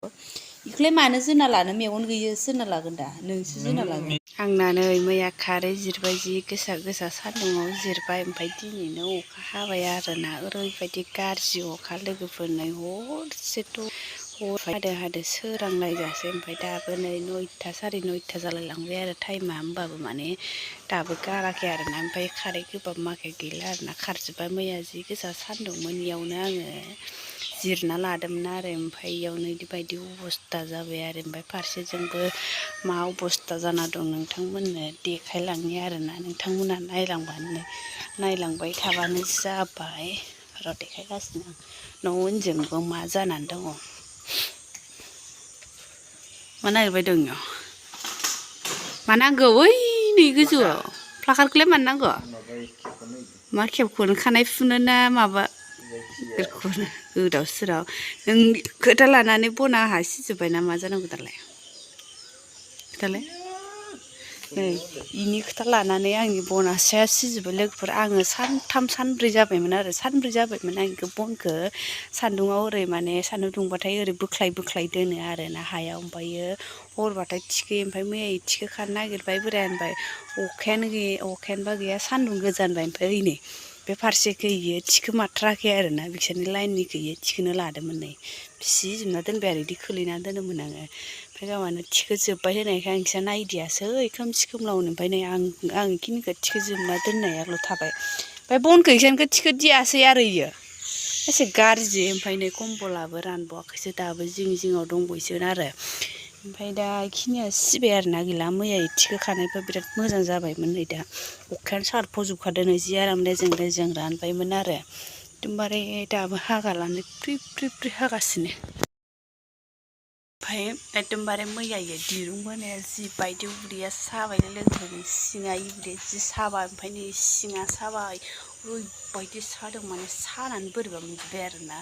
इखौलाय मानो जोना लानो मेगन गैयो जोना लागोन दा नोंसो जोना लागोन आंना नै मैया खारै जिरबाय जि गोसा गोसा सान्दुङाव जिरबाय ओमफ्राय दिनैनो अखा हाबाय आरोना ओरैबायदि गाज्रि अखा लोगोफोरनो हरसेथ' हर हादो सोरांलायजासै ओमफ्राय दाबो नै 9ता 9:30 जालायलांबाय आरो टाइमा होमबाबो माने दाबो गाराखै आरोना ओमफ्राय खारै गोबाब माखाया गैला आरोना खारजोब्बाय मैया जि गोसा सान्दुंमोन इयावनो आङो जिरना लादोंमोन आरो ओमफ्राय इयावनो इबायदि अबस्था जाबाय आरो ओमफ्राय फारसेजोंबो मा अबस्था जाना दं नोंथांमोननो देखायलांनि आरोना नोंथांमोना नायलांबाय थाबानो जाबाय र' देखायगासिनो आं न' उनजोंबो मा जानानै दङ मा नागिरबाय दं इयाव मा नांगौ ओइ नै गोजौआव प्लाकारखौलाय मानो नांगौ मा खेबख'नो खानाय फुनो ना माबा एरख'नो गोदाव सोराव नों खोथा लानानै बना आंहा सिजोब्बाय ना मा जानांगौ दालाय खोथालाय नै इनि खोथा लानानै आंनि बनासो सिजोब्बाय लोगोफोर आङो सानथाम सानब्रै जाबायमोन आरो सानब्रै जाबायमोन आं इखौ बनखौ सान्दुङाव ओरै माने सान्दुं दुंबाथाय ओरै बोख्लाय दोनो आरोना हायाव ओमफ्रायो हरबाथाय थिखोयो ओमफ्राय मैया थिखो खानो नागिरबाय बोराया होनबाय अखायानोबा गैया सान्दुं गोजा होनबाय ओमफ्राय ओइनै बे फारसेखै इयो थिखोमाथ्राखै आरोना बिसोरनि लाइननिखौ इयो थिखोनो लादोंमोन नै फिसिजोबना दोनबाय आरो इदि खोलैना दोनोमोन आङो ओमफ्राय गावहानो थिखोजोब्बाय होनायखाय आं इसा नायदियासै खोमसि खोमलावनो ओमफ्राय नै आं इखिनिखौ थिखोजोबना दोननायाल' थाबाय ओमफ्राय बनखौ इसानिखौ थिखोदियासै आरो इयो एसे गाज्रि ओमफ्राय नै कम्बलाबो रानबावाखैसो दाबो जिं जिङाव दंबावोसो आरो ओमफ्राय दा इखिनिया सिबाय आरोना गैला मैया थिखोखानायबा बिराद मोजां जाबायमोन नै दा अखायानो सारफ'जोबखादों जि आराम रेजें रानबायमोन आरो एकदमबारे दाबो हागालानो फ्रि हागासिनो ओमफ्राय एकदमबारे मैया दिरुं बोनाया जिबायदि उदैया साबायलै लोगोफोर सिङा उदैया जि साबाय ओमफ्राय नै सिङा साबाय ओरैबायदि सादों माने सानानै बोरैबा मोनजोब्बाय आरोना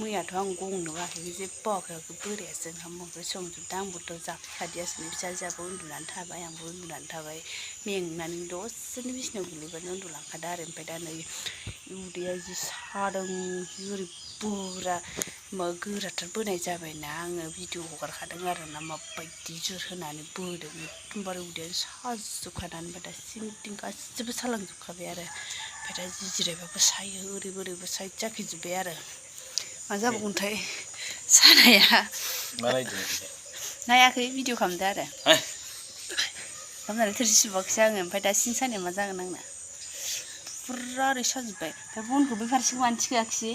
मैयाथ' आं गंनो बाखै जेबो बावाखै बोरायासो ओंखाम ओंख्रि संजोबदों आंबोथ' जाफैखादियासै फिसाजोआबो उन्दुनानै थाबाय आंबो उन्दुनानै थाबाय मेंनानै दसेनो बिसिनायाव गोलैबानो उन्दुलांखादों आरो ओमफ्राय दा नै उदैया जि सादों ओरै बुरा गोराथार बोनाय जाबायना आङो भिडिअ हगारखादों आरोना माबायदि जोर होनानै बोदों एकदमबारे उदैयानो साजोबखानानै ओमफ्राय दा सिंथिं गासिबो सालांजोबखाबाय आरो ओमफ्राय दा जि जिरायबाबो सायो ओरैबो साइद जाखिजोब्बाय आरो मा जाबावगोनथाय सानाया नायाखै भिडिअ खालामदो आरो खालामनानै थोरसि सुबावखैसो आङो ओमफ्राय दा सिं सानाया मा जागोन आंना फुरा ओरै साजोब्बाय ओमफ्राय बनखौ बे फारसेखौ मानो थिखोआखिसै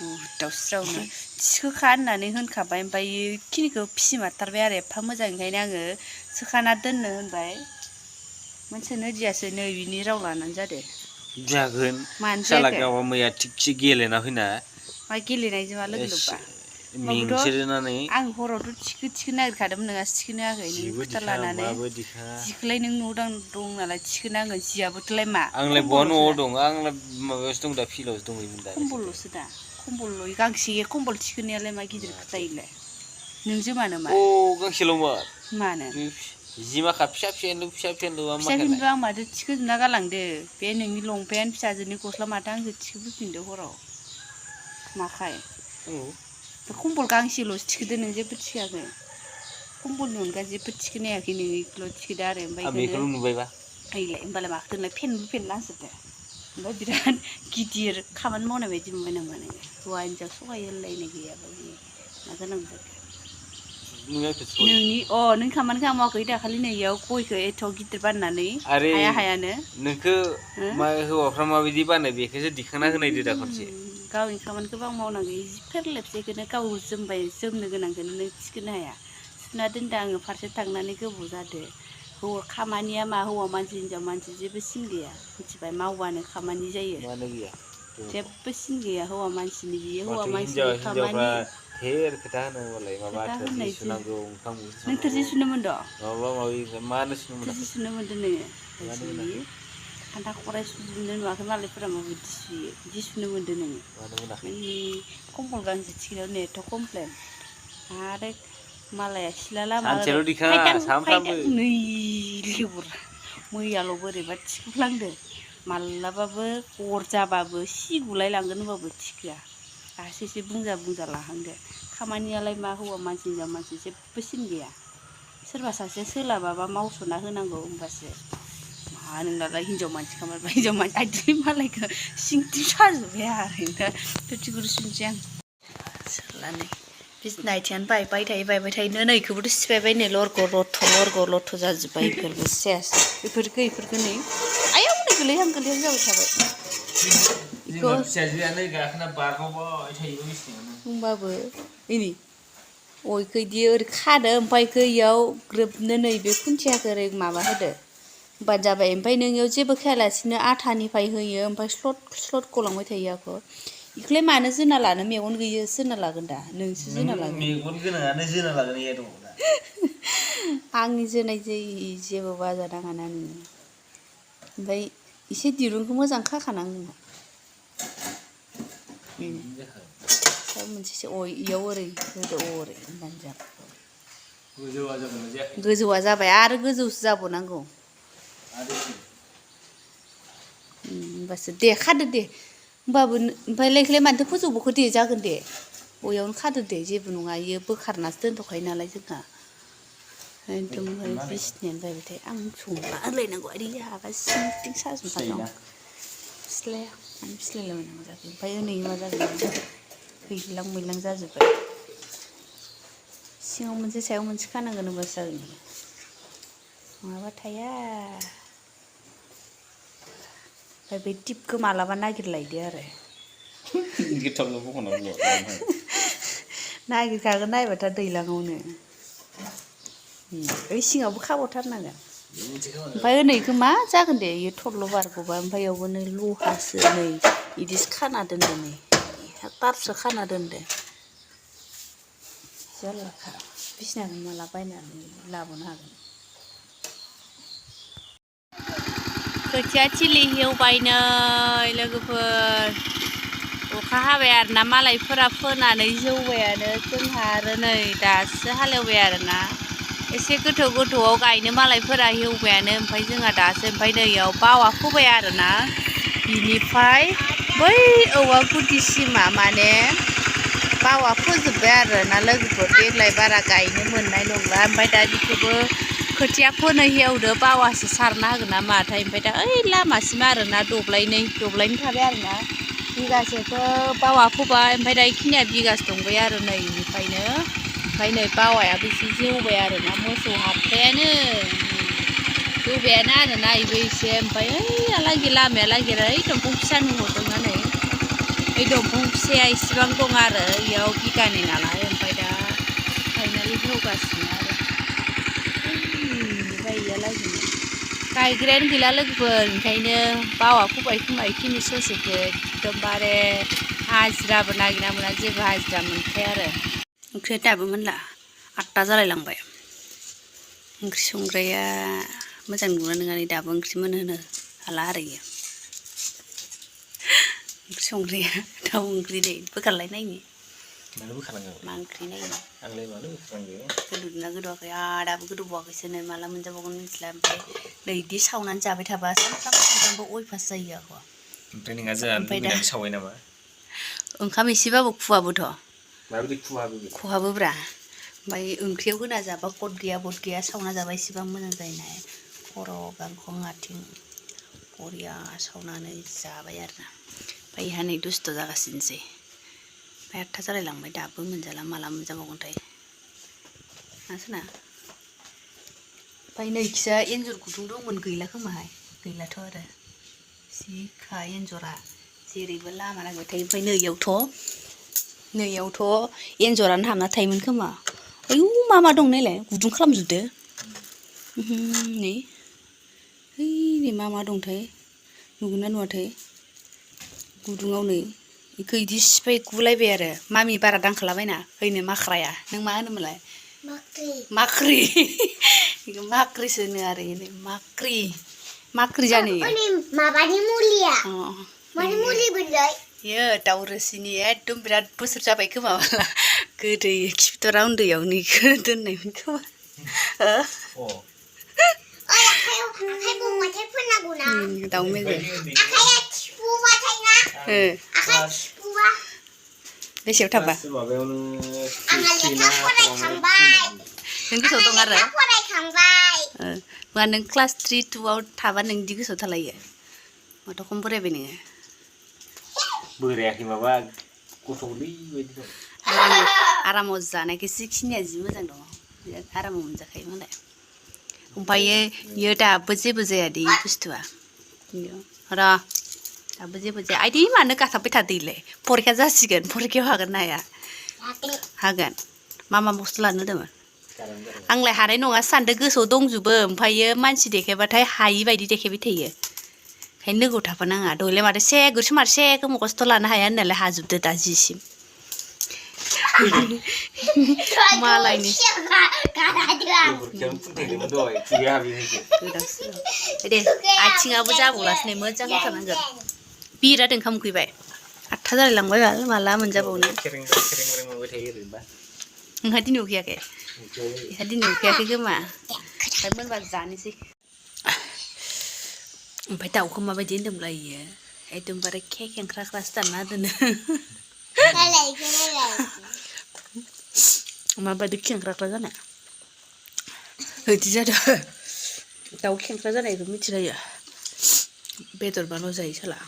गोदाव सोरावनो थिखोखा होननानै होनखाबाय ओमफ्राय बेखिनिखौ फिसिमारथारबाय आरो एफा मोजां ओंखायनो आङो सोखाना दोननो होनबाय मोनथिनो दियासै नै बिनि राव लानानै जादो जागोन साला गावा मैया थिगसे गेलेना फैना मा गेलेनायजों मा लोगो लोब्बा मेंसोनानै आं हरावथ' थिखोनो नागिरखादोंमोन नोंहासो थिखोनो होआखै नों खोथा लानानै जिखौलाय नों न'आव दं नालाय थिखोनांगोन जियाबोथ'लाय मा आंलाय बहा न'आव दं आंलाय माबायावसो दं दा फिल्डआवसो दंहैयोमोन दा कम्बलल'सो दा कम्बल गांसे कम्बल थिखोनायालाय मा गिदिर खोथा इलाय नों जोमा नामा गांसेल'मोन मानो जि माखा फिसा फिसा आं माथो थिखोजोबना गालांदो बे नोंनि लंपेन्ट फिसाजोनि गस्ला माथो आंसो थिखोबोफिनदो हराव माखाय कम्बल गांसेल'सो थिखोदो नों जेबो थिखोआखै कम्बलनि अनगा जेबो थिखोनो हायाखै नोङो बेखौल' थिखोदो आरो ओमफ्राय बेखौनो नुबायबा ओइलाय होमबालाय माखो दोनलाय फेनबो फेनला होजोबदो ओमफ्राय बिराद गिदिर खामानि मावनाय बायदि मोनबाय नामा नोङो हौवा हिनजाव सहाय होलायनाय गैयाबा मा जानांगौ जाखो नों खामानिखौ मावाखै दाखालि नैयाव गयखौ एथ' गिदिर बाननानै हायानो नोंखौ हौवाफ्रा माबायदि बानो बेखौसो दिखांना होनायदो दा खनसे गावनि खामानिखौबो आं मावनांगौ जि फेरलेबसेखौनो गाव जोमनो गोनांखौनो नों थिखोनो हाया सुना दोनदो आङो फारसे थांनानै गोबाव जादो हौवा खामानिया मा हौवा मानसि हिनजाव मानसि जेबो सिन गैया मिथिबाय मावबानो खामानि जायो जेबो सिन गैया हौवा मानसिनि बियो हौवा मानसिनि खामानि खोथा होननाय नों थोरसि सुनो मोनदों थोरसि सुनो मोनदों नोङो जि खान्था खराइ सुजोबनो नुवाखै मालायफोरा माबायदि सुयो बिदि सुनो मोन्दों नोङो कम्बल गांसे थिखोनायाव एथ' कमप्लेन आरो मालाया सिला लामा ओरै फायदां नै लेबुर मैयाल' बोरैबा थिखोफ्लांदो मालाबाबो हर जाबाबो सि गुलाय लांगोन होनबाबो थिखोआ दासो एसे बुंजा लाहांदो खामानियालाय मा हौवा मानसि हिनजाव मानसि जेबो सिन गैया सोरबा सासे सोलाबाबा मावस'ना होनांगौ होमबासो मा नोंनालाय हिनजाव मानसि खामानिबा हिनजाव मानसि आइथिं मालायखौ सिंथिं साजोब्बाय आरो दा थुथिखौ सुनसै आं सोलानै बिसिना आथिङानो बायबाय थायो नै इखौबोथ' सिफायबाय नै लरग' लथ' जाजोब्बाय इफोरबो सेस इफोरखो नै आयौ नै गोलैहां जाबाय थाबाय जोंना फिसाजोआनो गाखोना बारबावबाय थायो बिसिनायावनो होमबाबो इनि इखो इदि ओरै खादो ओमफ्राय इखो इयाव ग्रोबनो नैबे खुन्थियाखो ओरै माबा होदो होमबानो जाबाय ओमफ्राय नों इयाव जेबो खायालासिनो आथानिफ्राय होयो ओमफ्राय स्लद गलांबाय थायो आख' इखौलाय मानो जोना लानो मेगन गैयियासो जोना लागोन दा नोंसो जोना लागोन मेगन गोनाङानो जोना लागोन इया दङ दा आंनि जोनाय जेबो बाजा नाङाना नोङो ओमफ्राय एसे दिरुंखौ मोजां खाखानांगोन मोनसेसो इयाव ओरै होदो ओरै होनबानो जाबाय गोजौआ जाबाय आरो गोजौसो जाबावनांगौ होमबासो दे खादो दे होमबाबो ओमफ्राय इखौलाय मानोथो फोजौबोखो दे जागोन दे बयावनो खादो दे जेबो नङा इयो बोखारनासो दोनथ'खायो नालाय जोंहा एकदम बिसिनायानो बायबाय थायो आं संना होलायनांगौ आरो आहा सिंथिं साजोबखादों फिस्लाया मानो फिस्लायलाबायनांगौ जाखो ओमफ्राय नै मा जागोन हैलां मैलां जाजोब्बाय सिङाव मोनसे सायाव मोनसे खानांगोन होमबासो जागोन नङाबा थाया ओमफ्राय बे टिपखौ मालाबा नागिरलायदो आरो नागिरखागोन नायबाथा दैलाङावनो ओइ सिङावबो खाबावथारनांगोन ओमफ्राय ओनैखौ मा जागोन दे इयो थरल' बारग'बा ओमफ्राय इयावबो नै लहासो नै इदिसो खाना दोनदो नै तारसो खाना दोनदो जारलाखा बिसिनाखौ माला बायनानै लाबोनो हागोन खोथिया थिलि हेवबाय नै लोगोफोर अखा हाबाय आरोना मालायफोरा फोनानै जौबायानो जोंहा आरो नै दासो हालेवबाय आरोना एसे गोथौआव गायनो मालायफोरा हेवबायानो ओमफ्राय जोंहा दासो ओमफ्राय नै इयाव बावा फोबाय आरोना बिनिफ्राय बै औवा गुदिसिमा माने बावा फोजोब्बाय आरोना लोगोफोर देग्लाय बारा गायनो मोननाय नंला ओमफ्राय दा बेखौबो खोथिया फोनो हेवदो बावासो सारना होगोन ना माथाय ओमफ्राय दा ओइ लामासिम आरोना दब्लायनै थाबाय आरोना बिगासेखौ बावा फोबाय ओमफ्राय दा इखिनिया बिगासे दंबाय आरो नै इनिफ्रायनो ओमफ्राय नै बावायाबो एसे जौबाय आरोना मोसौ हाबबायानो जौबायानो आरोना इबो एसे ओमफ्राय ओइयालागै लामायालागै ओइ दंफां फिसा नुहरदोंना नै ओइ दंफां फिसाया इसेबां दं आरो इयाव बिगानै नालाय ओमफ्राय दा फाइनालि हेवगासिनो आरो ओमफ्राय इयालागै गायग्रायानो गैला लोगोफोर ओंखायनो बावा फोबाय खोमा इखिनि ससेखौ एकदमबारे हाजिराबो नागिरना मोना जेबो हाजिरा मोनखाया आरो ओंख्रिया दाबो मोनला 8टा जालायलांबाय ओंख्रि संग्राया मोजां नुगोना नङा नै दाबो ओंख्रि मोनहोनो हाला आरो इयो ओंख्रि संग्राया दाउ ओंख्रि दै बोखारलाय नायनि मानो बोखारनांगौ मा ओंख्रि नायनि आंलाय मानो बोखारनांगौ गोदौदोंना गोदौआखै दाबो गोदौबावाखैसो नै माला मोनजाबावगोन मिथिला ओमफ्राय नै इदि सावनानै जाबाय थाबा सानफ्रामबो अयभास जायो आख' ओमफ्राय नोंहा जोंहा लुबैनानै सावबाय नामा ओंखाम एसेबाबो खुवाबोथ' माबायदि खुहाबोब्रा ओमफ्राय ओंख्रियाव होना जाबा कट गैया सावना जाबा एसेबां मोजां जायोना खर' गांखं आथिं बरिया सावनानै जाबाय आरोना ओमफ्राय इहा नै दुस्थ' जागासिनोसै ओमफ्राय 8टा जालायलांबाय दाबो मोनजाला माला मोनजाबावगोनथाय नासोना ओमफ्राय नैखिजा एन्जर गुदुं दंमोन गैला खोमाहाय गैलाथ' आरो जिखा एन्जरा जेरैबो लामा नांबाय थायो ओमफ्राय नैयावथ' एन्जरानो हाबना थायोमोन खोमा आयौ मा दं नायलाय गुदुं खालामजोबदो नै नै मा दंथाय नुगोना नुवाथाय गुदुङाव नै इखौ इदि सिफाय गुलायबाय आरो मामि बारा दांखालाबायना हैनो माख्राया नों मा होनोमोनलाय माख्रि इखौ माख्रिसो होनो आरो इनो माख्रि जानो माबानि मुलिया मानि मुलि बोनलाय इयो दाउ रोसिनि एकदम बिराद बोसोर जाबाय खोमा गोदै खिफिथरा उन्दैयावनो इखो दोननायमोन खोमा आखाइ बुंबाथाय फोननांगौ ना दाउ मेजेम आखाइया थिफुबाथाय ना आखाइ थिफुबा बेसेयाव थाबा माबायावनो आंहा लेखा फरायखांबाय नों गोसोआव दं आरो लेखा फरायखांबाय मा नों क्लास 3 2 आव थाबा नोंदि गोसोआव थालायो माथ' खम बोरायबाय नोङो बोरायाखै माबा गथ' उन्दै बायदि दं आरामाव जानायखौसो खिनिया जि मोजां दङ बिराद आरामाव मोनजाखायो मालाय ओमफ्रायो इयो दाबो जेबो जाया दे बुस्थुआ र' दाबो जेबो जाया आइदि मानो गाथाबबाय थादोंलै फरिखा जासिगोन फरिखायाव हागोन ना हाया हागोन मा बुस्थु लानो होदोंमोन आंलाय हानाय नङा सानदों गोसोआव दंजोबो ओमफ्रायो मानसि देखायबाथाय हायि बायदि देखायबाय थायो ओंखायनो लोगोआव थाफानाङा दहयलाय माथो सेगुरसो मारसे मखस्थ' लानो हाया होननायलाय हाजोबदो दा जिसिम मालायनि दे आथिङाबो जाबावलासो नै मोजां होथारनांगोन बिराद ओंखाम उखैबाय 8था जालायलांबाय माला मोनजाबावनो नोंहा दिनै उखैयाखै नोंहा दिनै उखैयाखै खोमा ओमफ्राय मोनबा जानोसै ओमफ्राय दाउखौ माबायदि होनदोंमोनलाय इयो एकदमबारे खेंख्राख्रासो दानना दोनो माबायदि खेंख्राख्रा जानाय बिदि जादों दाउ खेंख्रा जानायखौ मिथिलायो बेदरबाल' जायो साला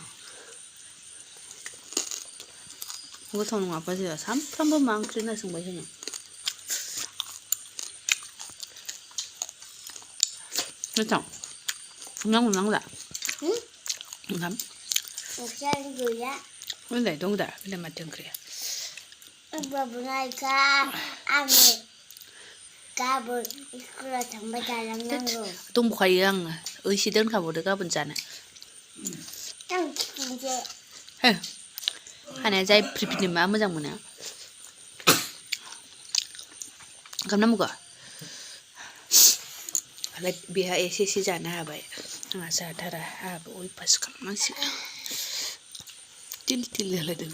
गोथाव नङाबा जाया सानफ्रामबो मा ओंख्रि होनना सोंबाय जोङो गोथाव नांगौ ओंखाम गैया मोनलाय दं दा बेलाय माथो ओंख्रिया बाबुनायखा आङो गाबोन स्कुलाव थांबाय थालांनांगौ दंबोखायो आङो एसे दोनखाबावदो गाबोन जानो हानाया जाय फ्रिफिनो मा मोजां मोनो ओंखाम नांगौ आलाय बेहा एसे जानो हाबाय आंहा जाथारा आंहाबो अयभास खालामनांसिगोन तिल जालायदों